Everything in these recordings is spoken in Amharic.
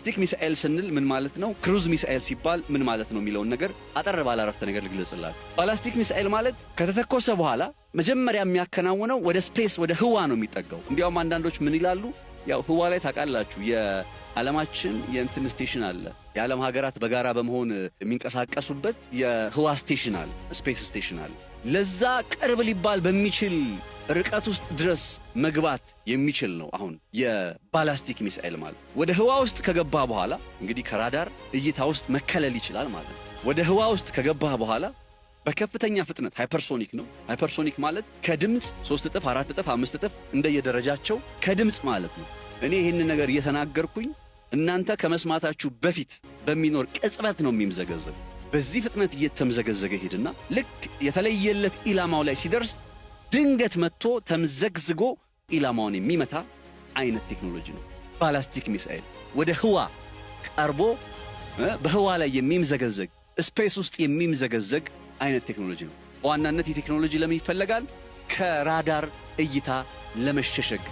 ባላስቲክ ሚሳኤል ስንል ምን ማለት ነው? ክሩዝ ሚሳኤል ሲባል ምን ማለት ነው የሚለውን ነገር አጠር ባለ አረፍተ ነገር ልግለጽላችሁ። ባላስቲክ ሚሳኤል ማለት ከተተኮሰ በኋላ መጀመሪያ የሚያከናውነው ወደ space፣ ወደ ህዋ ነው የሚጠጋው። እንዲያውም አንዳንዶች ምን ይላሉ? ያው ህዋ ላይ ታውቃላችሁ የዓለማችን የእንትን station አለ። የዓለም ሀገራት በጋራ በመሆን የሚንቀሳቀሱበት የህዋ station አለ፣ space station አለ። ለዛ ቅርብ ሊባል በሚችል ርቀት ውስጥ ድረስ መግባት የሚችል ነው። አሁን የባላስቲክ ሚሳኤል ማለት ወደ ህዋ ውስጥ ከገባ በኋላ እንግዲህ ከራዳር እይታ ውስጥ መከለል ይችላል ማለት ነው። ወደ ህዋ ውስጥ ከገባ በኋላ በከፍተኛ ፍጥነት hypersonic ነው። Hypersonic ማለት ከድምፅ 3 እጥፍ፣ 4 እጥፍ፣ 5 እጥፍ እንደየደረጃቸው ከድምፅ ማለት ነው። እኔ ይህንን ነገር እየተናገርኩኝ እናንተ ከመስማታችሁ በፊት በሚኖር ቅጽበት ነው የሚምዘገዘግ። በዚህ ፍጥነት እየተምዘገዘገ ሄድና ልክ የተለየለት ኢላማው ላይ ሲደርስ ድንገት መጥቶ ተምዘግዝጎ ኢላማውን የሚመታ አይነት ቴክኖሎጂ ነው። ባላስቲክ ሚሳኤል ወደ ህዋ ቀርቦ በህዋ ላይ የሚምዘገዘግ፣ space ውስጥ የሚምዘገዘግ አይነት ቴክኖሎጂ ነው። በዋናነት የቴክኖሎጂ ለምን ይፈለጋል? ከራዳር እይታ ለመሸሸግ።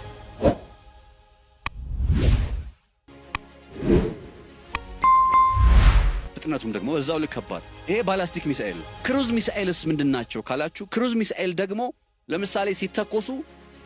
ፍጥነቱም ደግሞ እዛው ልክ ከባድ። ይሄ ባላስቲክ ሚሳኤል ነው። ክሩዝ ሚሳኤልስ ምንድን ናቸው ካላችሁ፣ ክሩዝ ሚሳኤል ደግሞ ለምሳሌ ሲተኮሱ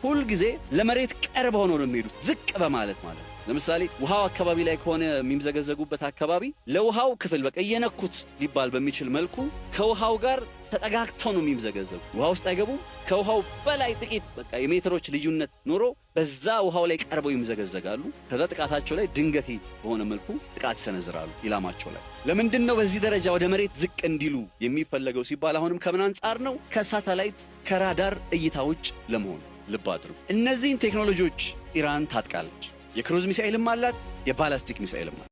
ሁልጊዜ ለመሬት ቅርብ ሆኖ ነው የሚሄዱት፣ ዝቅ በማለት ማለት ነው። ለምሳሌ ውሃው አካባቢ ላይ ከሆነ የሚምዘገዘጉበት አካባቢ ለውሃው ክፍል በቃ እየነኩት ሊባል በሚችል መልኩ ከውሃው ጋር ተጠጋግተው ነው የሚምዘገዘጉ። ውሃ ውስጥ አይገቡም። ከውሃው በላይ ጥቂት በቃ የሜትሮች ልዩነት ኖሮ በዛ ውሃው ላይ ቀርበው ይምዘገዘጋሉ። ከዛ ጥቃታቸው ላይ ድንገቴ በሆነ መልኩ ጥቃት ይሰነዝራሉ ኢላማቸው ላይ። ለምንድን ነው በዚህ ደረጃ ወደ መሬት ዝቅ እንዲሉ የሚፈለገው ሲባል አሁንም ከምን አንጻር ነው? ከሳተላይት፣ ከራዳር እይታ ውጭ ለመሆን። ልብ አድርጉ። እነዚህን ቴክኖሎጂዎች ኢራን ታጥቃለች። የክሩዝ ሚሳኤልም አላት፣ የባላስቲክ ሚሳኤልም አላት።